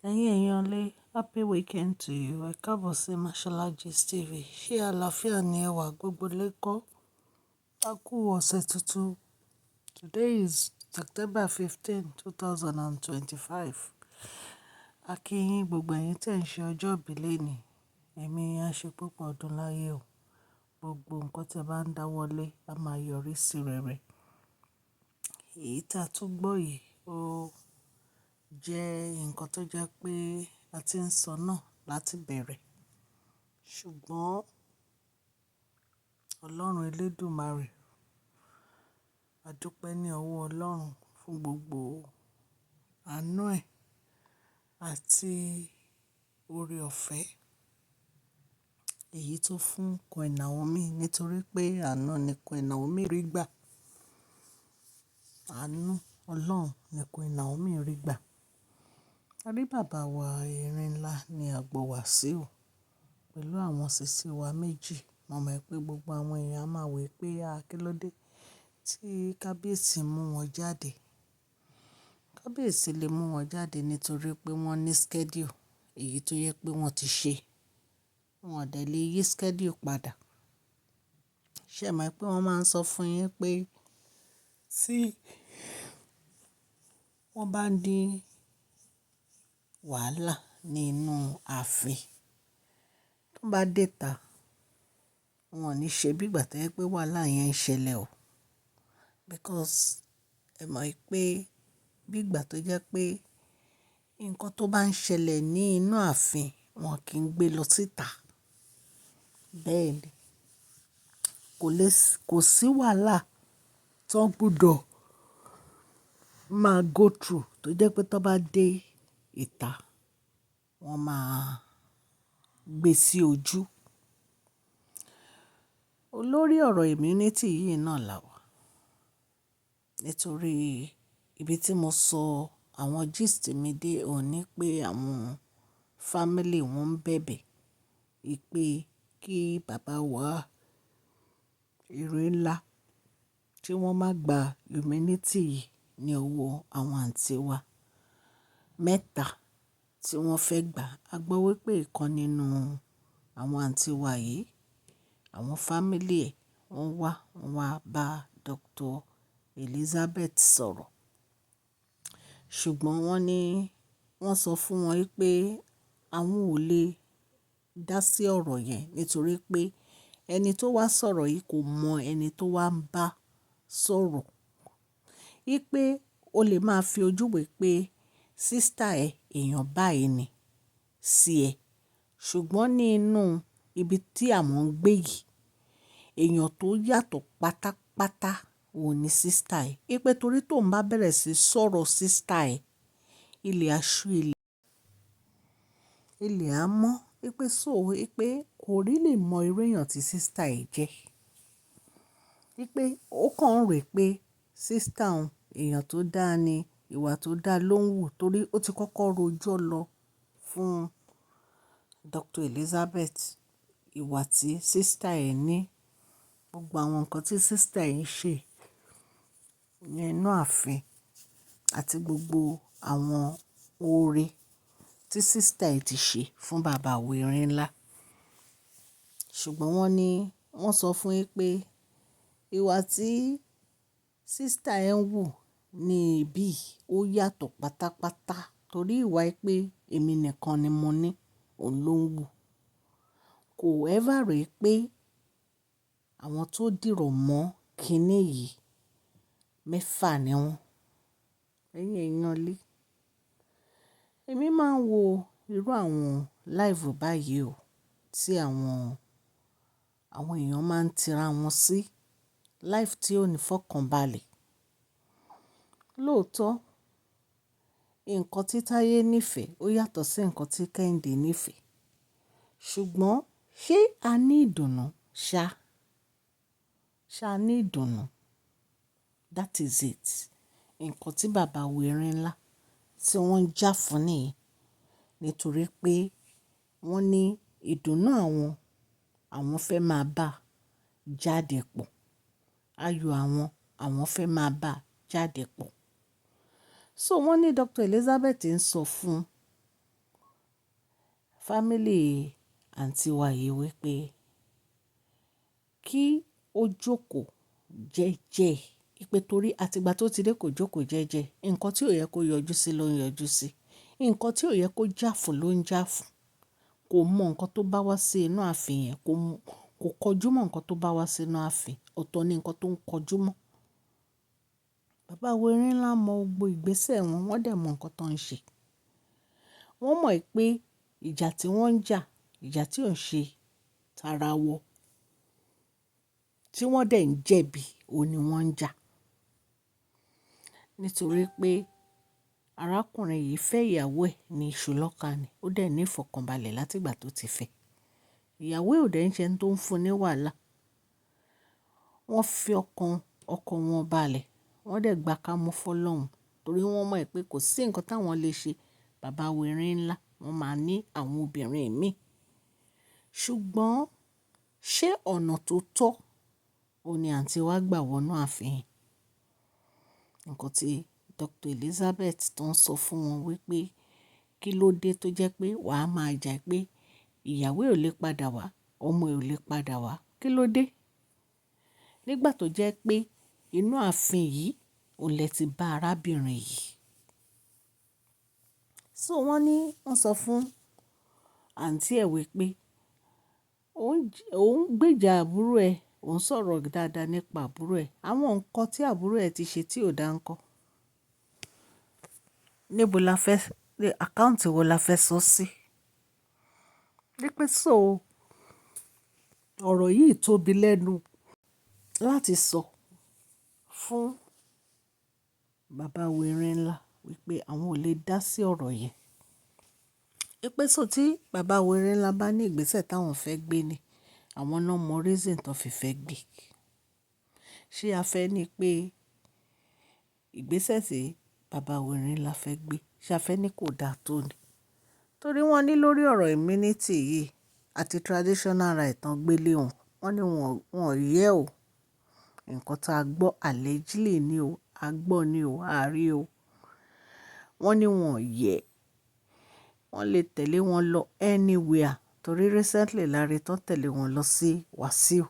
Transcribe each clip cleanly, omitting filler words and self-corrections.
Ẹ̀yin èèyàn lé, happy weekend to you. Ẹ káàbọ̀ sí Mashola Gist TV. Ṣé àlàáfíà ni ẹ wà gbogbo lé ńkọ́? A kú ọ̀sẹ̀ tuntun. Today is September 15, 2025. A kí yín gbogbo ẹ̀yin tí ẹ̀ ń ṣe ọjọ́ ìbí lónìí. Ẹ̀mí yín á ṣe púpọ̀ ọdún láyé o. Gbogbo nǹkan tí ẹ bá ń dáwọ́lé a máa yọrí sí rere. Èyí tí a tún gbọ́ yìí ó jẹ́ nǹkan tó jẹ́ pé a ti ń sọ náà láti bẹ̀rẹ̀. Ṣùgbọ́n Ọlọ́run elédùmarè, a dúpẹ́ ní ọwọ́ Ọlọ́run fún gbogbo àánú ẹ̀ àti oore ọ̀fẹ́ èyí tó fún Queen Naomi, nítorí pé àánú ni Queen Naomi rí gbà. Àánú Ọlọ́run ni Queen Naomi rí gbà. A rí bàbá wa erin ńlá ní agbo Wasiu pẹ̀lú àwọn sisi wa méjì. Mo mọ̀ pé gbogbo àwọn èèyàn máa wí pé, "A kí ló dé tí kábíyèsí mú wọn jáde?" Kábíyèsí lè mú wọn jáde nítorí pé wọ́n ní schedule èyí tó yẹ pé wọ́n ti ṣe. Wọn ò dẹ̀ lè yí schedule padà. Ṣé ẹ mọ̀ pé wọ́n máa ń sọ fún yín pé tí wọ́n bá ní wàhálà nínú ààfin, tó bá dé ìta, wọn ò ní ṣe bí ìgbà tó jẹ́ pé wàhálà yẹn ń ṣẹlẹ̀ o. Because ẹ mọ̀ pé bí ìgbà tó jẹ́ pé nǹkan tó bá ń ṣẹlẹ̀ ní inú ààfin, wọn kì í gbé lọ síta. Bẹ́ẹ̀ ni, kò lè, kò sí wàhálà tó gbọdọ̀ máa go through tó jẹ́ pé tó bá dé ìta, wọ́n máa gbé sí ojú. Olórí ọ̀rọ̀ immunity yìí náà là wà. Nítorí ibi tí mo sọ àwọn gist mi dé òní pé àwọn family wọn ń bẹ̀bẹ̀ wípé kí bàbá wa erin ńlá tí wọ́n má gba immunity yìí ní ọwọ́ àwọn àǹtí wa mẹ́ta tí wọ́n fẹ́ gbà. A gbọ́ wípé ìkan nínú àwọn àǹtí wa yìí, àwọn family ẹ̀ wọ́n wá, wọ́n wá bá Dr. Elizabeth sọ̀rọ̀. Ṣùgbọ́n wọ́n ní wọ́n sọ fún wọn wípé àwọn ò lè dá sí ọ̀rọ̀ yẹn nítorí pé ẹni tó wá sọ̀rọ̀ yìí kò mọ ẹni tó wá ń bá sọ̀rọ̀. Wípé ó lè máa fi ojú wí pé sister ẹ èèyàn báyìí ni sí ẹ. Ṣùgbọ́n nínú ibi tí àwọn ń gbé yìí, èèyàn tó yàtọ̀ pátápátá òun ni sister ẹ. Wípé torí tó ń bá bẹ̀rẹ̀ sí sọ̀rọ̀ sister ẹ, ilẹ̀ á ṣú ilẹ̀, ilẹ̀ á mọ́. Wípé so wípé kò really mọ irú èèyàn tí sister ẹ jẹ́. Wípé ó kàn rò pé sister òun èèyàn tó dáa ni, ìwà tó dá ló ń wù torí ó ti kọ́kọ́ rojọ́ lọ fún Dr. Elizabeth ìwà tí sister ẹ ní, gbogbo àwọn nǹkan tí sister ẹ ń ṣe nínú ààfin àti gbogbo àwọn oore tí sister ẹ ti ṣe fún bàbá wa erin ńlá. Ṣùgbọ́n wọ́n ní wọ́n sọ fún ẹ pé ìwà tí sister ẹ ń wù ní ibí ó yàtọ̀ pátápátá torí ìwà pé èmi nìkan ni mo ní, òun ló ń wù. Kò ever rí pé àwọn tó dìrọ̀ mọ́ kiní yìí mẹ́fà ni wọ́n. Ẹ̀yin èèyàn lé. Èmi máa ń wo irú àwọn live báyìí o tí àwọn èèyàn máa ń tira wọn sí live tí ó ní fọkànbalẹ̀. Lóòótọ́, nǹkan tí Táyé nífẹ̀ẹ́ ó yàtọ̀ sí nǹkan tí Kẹ́hìndé nífẹ̀ẹ́. Ṣùgbọ́n ṣé a ní ìdùnnú ṣá? Ṣé a ní ìdùnnú? That is it. Nǹkan tí bàbá wa erin ńlá tí wọ́n ń jà fún nìyẹn. Nítorí pé wọ́n ní ìdùnnú àwọn, àwọn fẹ́ máa bá jáde pọ̀. Ayọ̀ àwọn, àwọn fẹ́ máa bá jáde pọ̀. So wọ́n ní Dr. Elizabeth ń sọ fún Family àǹtí wa yìí wípé kí ó jókòó jẹ́jẹ́. Wípé torí àti ìgbà tó ti dé kò jókòó jẹ́jẹ́. Ǹkan tí ò yẹ kó yọjú sí ló ń yọjú sí. Ǹkan tí ò yẹ kó jà fún ló ń jà fún. Kò mọ nǹkan tó bá wá sí inú ààfin yẹn, kò kọjú mọ́ nǹkan tó bá wá sí inú ààfin. Ọ̀tọ̀ ni nǹkan tó ń kọjú mọ́. Bàbá wa Erinlá mọ gbogbo ìgbésẹ̀ wọn, wọ́n dẹ̀ mọ nǹkan tó ń ṣe. Wọ́n mọ̀ pé ìjà tí wọ́n ń jà, ìjà tí ò ń ṣe tara wọ, tí wọ́n dẹ̀ ń jẹ̀bi, òun ni wọ́n ń jà. Nítorí pé arákùnrin yìí fẹ́ ìyàwó ẹ̀ ní iṣu lọ́kà ni, ó dẹ̀ ní ìfọ̀kànbalẹ̀ láti ìgbà tó ti fẹ́. Ìyàwó ẹ̀ ò dẹ̀ ń ṣe ẹni tó ń fún ní wàhálà. Wọ́n fi ọkàn ọkọ wọn balẹ̀, wọ́n dẹ̀ gba kámú fọ́lọ́hun torí wọ́n mọ̀ pé kò sí nǹkan táwọn lè ṣe. Bàbá wa Erinlá, wọ́n máa ní àwọn obìnrin mí. Ṣùgbọ́n ṣé ọ̀nà tó tọ́, òun ni àǹtí wa gbà wọ inú ààfin? Ǹkan tí Dr. Elizabeth tó ń sọ fún wọn wípé kí ló dé tó jẹ́ pé wà á máa jà pé ìyàwó ò lè padà wá, ọmọ ò lè padà wá. Kí ló dé? Nígbà tó jẹ́ pé inú ààfin yìí òun lè ti bá arábìnrin yìí. So wọ́n ní wọ́n sọ fún àǹtí ẹ̀ wípé òun gbéjà àbúrò ẹ̀, òun sọ̀rọ̀ dáadáa nípa àbúrò ẹ̀. Àwọn nǹkan tí àbúrò ẹ̀ ti ṣe tí ò dá ńkọ́. Níbo la fẹ́, account wo la fẹ́ sọ sí? Wípé so ọ̀rọ̀ yìí tóbi lẹ́nu láti sọ fún bàbá wa Erinlá wípé àwọn ò lè dá sí ọ̀rọ̀ yẹn. Wípé so tí bàbá wa Erinlá bá ní ìgbésẹ̀ táwọn fẹ́ gbé ni, àwọn náà mọ reason tó fi fẹ́ gbé. Ṣé a fẹ́ ní pé ìgbésẹ̀ tí bàbá wa Erinlá fẹ́ gbé, ṣé a fẹ́ ní kò da tó ni? Torí wọ́n ní lórí ọ̀rọ̀ immunity yìí àti traditional right tán gbé lé wọn, wọ́n ní wọ́n ò yẹ ò. Ǹkan tí a gbọ́ allegedly ni o, a gbọ́ ni o, a rí o. Wọ́n ní wọ́n ò yẹ. Wọ́n lè tẹ̀lé wọn lọ anywhere torí recently lárí tán tẹ̀lé wọn lọ sí Wasiu,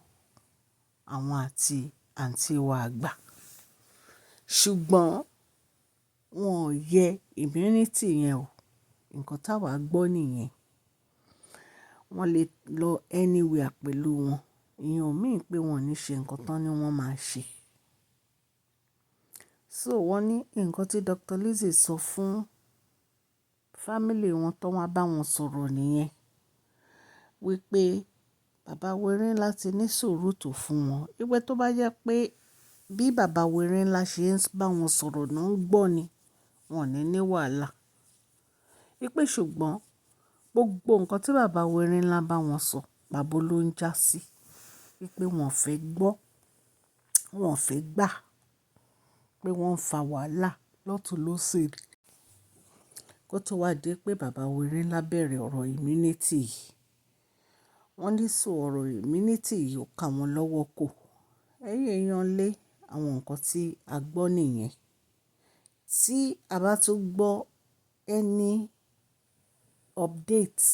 àwọn àti àǹtí wa àgbà. Ṣùgbọ́n wọn ò yẹ immunity yẹn o. Ǹkan táa wà gbọ́ nìyẹn. Wọ́n lè lọ anywhere pẹ̀lú wọn. Ìyẹn ò mean pé wọ́n ò ní ṣe nǹkan tán ní wọ́n máa ṣe. So wọ́n ní nǹkan tí Dr. Lizzie sọ fún family wọn tó wá bá wọn sọ̀rọ̀ nìyẹn. Wípé bàbá wa Erinlá ti ní sùúrù tó fún wọn. Wípé tó bá jẹ́ pé bí bàbá wa Erinlá ṣe ń bá wọn sọ̀rọ̀ náà ń gbọ́ ni, wọ́n ò ní ní wàhálà. Wípé ṣùgbọ́n gbogbo nǹkan tí bàbá wa Erinlá bá wọn sọ, pàbọ́ ló ń jásí. Wípé wọ́n fẹ́ gbọ́, wọ́n fẹ́ gbà pé wọ́n ń fa wàhálà lọ́tùn lósì. Kó tó wá dé pé bàbá wa Erinlá bẹ̀rẹ̀ ọ̀rọ̀ immunity yìí. Wọ́n ní so ọ̀rọ̀ immunity yìí ó ka wọ́n lọ́wọ́ kò. Ẹ̀yin èèyàn lé àwọn nǹkan tí a gbọ́ nìyẹn. Tí a bá tún gbọ́ any update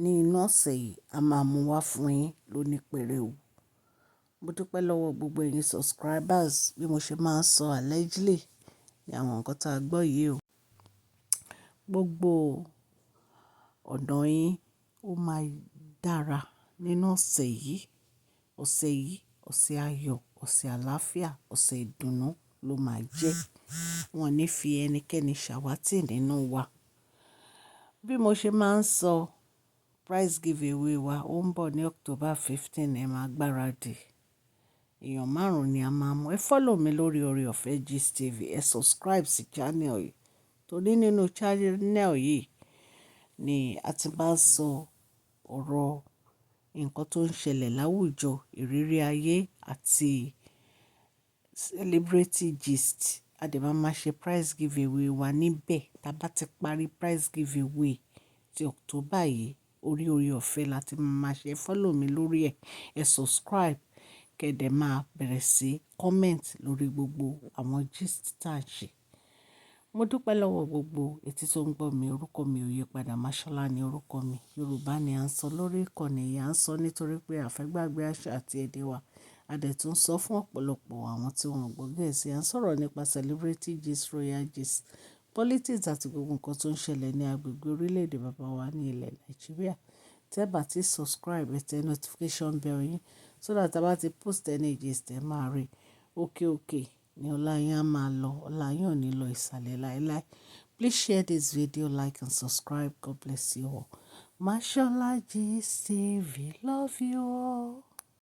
ní inú ọ̀sẹ̀ yìí, a máa mú wá fún yín lóní pẹrẹu. Mo dúpẹ́ lọ́wọ́ gbogbo ẹ̀yin subscribers bí mo ṣe máa ń sọ allegedly ní àwọn nǹkan tí a gbọ́ yìí o. Gbogbo ọ̀nà yín ó máa dára nínú ọ̀sẹ̀ yìí. Ọ̀sẹ̀ yìí, ọ̀sẹ̀ ayọ̀, ọ̀sẹ̀ àlàáfíà, ọ̀sẹ̀ ìdùnnú ló máa jẹ́. Wọn ò ní fi ẹnikẹ́ni ṣàwátì nínú wa. Bí mo ṣe máa ń sọ, prize giveaway wa ó ń bọ̀ ní October 15, ẹ máa gbáradì. Èèyàn márùn-ún ni a máa mú. Ẹ follow mi lórí Ore Ọ̀fẹ́ Gist TV, ẹ subscribe sí channel yìí. Torí nínú channel yìí ni a ti máa ń sọ ọ̀rọ̀ nǹkan tó ń ṣẹlẹ̀ láwùjọ, ìrírí ayé àti celebrity gist. A dẹ̀ máa máa ṣe prize giveaway wa níbẹ̀. Tí a bá ti parí prize giveaway tí October yìí, orí Ore Ọ̀fẹ́ la ti máa máa ṣe. Ẹ follow mi lórí ẹ̀, ẹ subscribe, kí ẹ dẹ̀ máa bẹ̀rẹ̀ sí comment lórí gbogbo àwọn gist tí à ń ṣe. Mo dúpẹ́ lọ́wọ́ gbogbo etí tó ń gbọ́ mi. Orúkọ mi ò yípadà, Mashola ni orúkọ mi. Yorùbá ni à ń sọ lórí ìkànnì yìí, à ń sọ nítorí pé a fẹ́ gbàgbé àṣà àti èdè wa. A dẹ̀ tún sọ fún ọ̀pọ̀lọpọ̀ àwọn tí wọ́n ò gbọ́ Gẹ̀ẹ́sì. À ń sọ̀rọ̀ nípa celebrity gist, royal gist, politics àti gbogbo nǹkan tó ń ṣẹlẹ̀ ní agbègbè orílẹ̀-èdè bàbá wa ní ilẹ̀ Nàìjíríà. Tẹ́ bá ti subscribe, ẹ tẹ notification bell yín so that tí a bá ti post any gist, ẹ máa rí. Òkè òkè ni ọlá yín á máa lọ. Ọlá yín ò ní lọ ìsàlẹ̀ láíláí. Please share this video, like and subscribe. God bless you all. Mashola Gist TV. Love you all.